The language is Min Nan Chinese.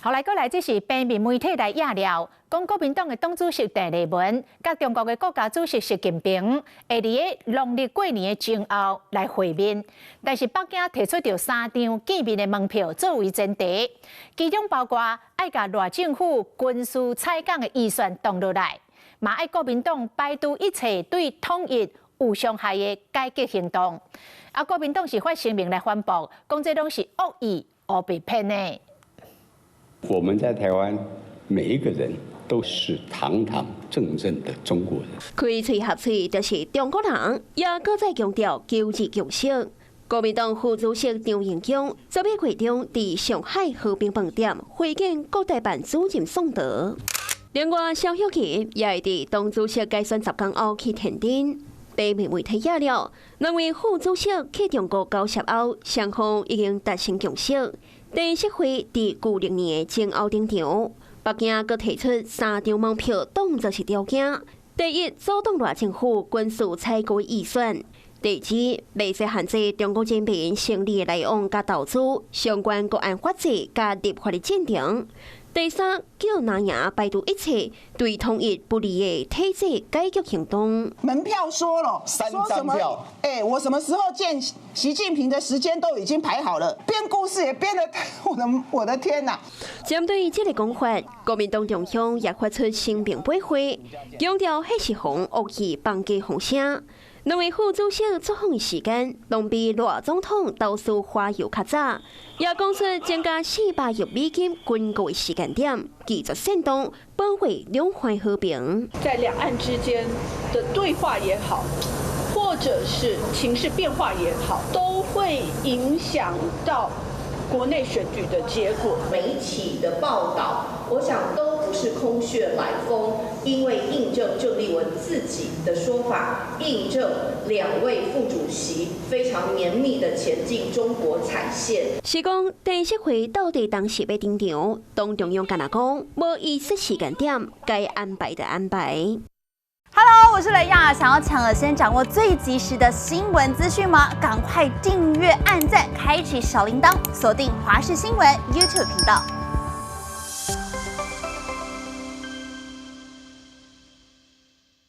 後來過來，這是平面媒體來掖料，講國民黨的黨主席鄭麗文佮中國的國家主席習近平會佇个農曆過年的前後來會面，但是北京提出著三張見面的門票作為前提，其中包括愛共賴政府軍事採購的預算凍落來，嘛愛國民黨排除一切對統一有傷害的改革行動。啊，國民黨是發聲明來反駁，講這攏是惡意烏白騙的。我們在台灣，每一個人都是堂堂正正的中國人。開喙合喙就是中國人，也閣再強調九二共識。國民黨副主席張榮恭昨暝會中佇上海和平飯店會見國台辦主任宋濤。另外，蕭曉琪也會佇黨主席改選10工後去天津。平面媒體掖料，兩位副主席去中國交涉後，雙方已經達成共識。第一會佇舊曆年的前後登場，北京閣提出三張門票當作是條件：第一，阻擋賴政府軍事採購預算；第二，袂使限制中國人民生理的來往佮投資相關國安法制佮立法的進程；第三，叫藍營排除一切對統一不利的體制改革行動。門票說了，三張票。哎，我什麼時候見習近平的時間都已經排好了，編故事也編得，我的天哪！針對這個講法，國民黨中央也發出聲明駁回，強調彼是予人惡意放假風聲。兩位副主席出訪的時間，攏比賴總統投資華郵較早，也講出增加400億美金軍購的時間點，拒絕煽動，保衛兩岸和平。在兩岸之間的對話也好，或者是情勢變化也好，都會影響到國內選舉的結果。媒體的報道，我想都不是空穴來風，因為印證鄭麗文自己的說法，印證兩位副主席非常綿密的前進中國踩線。是講鄭錫會到底當時欲登場，黨中央敢若講無預設時間點，該安排的安排。 Hello，我是雷亞，想要搶先掌握最及時的新聞資訊嗎？趕快訂閱、按讚、開啟小鈴鐺，鎖定華視新聞 YouTube 頻道。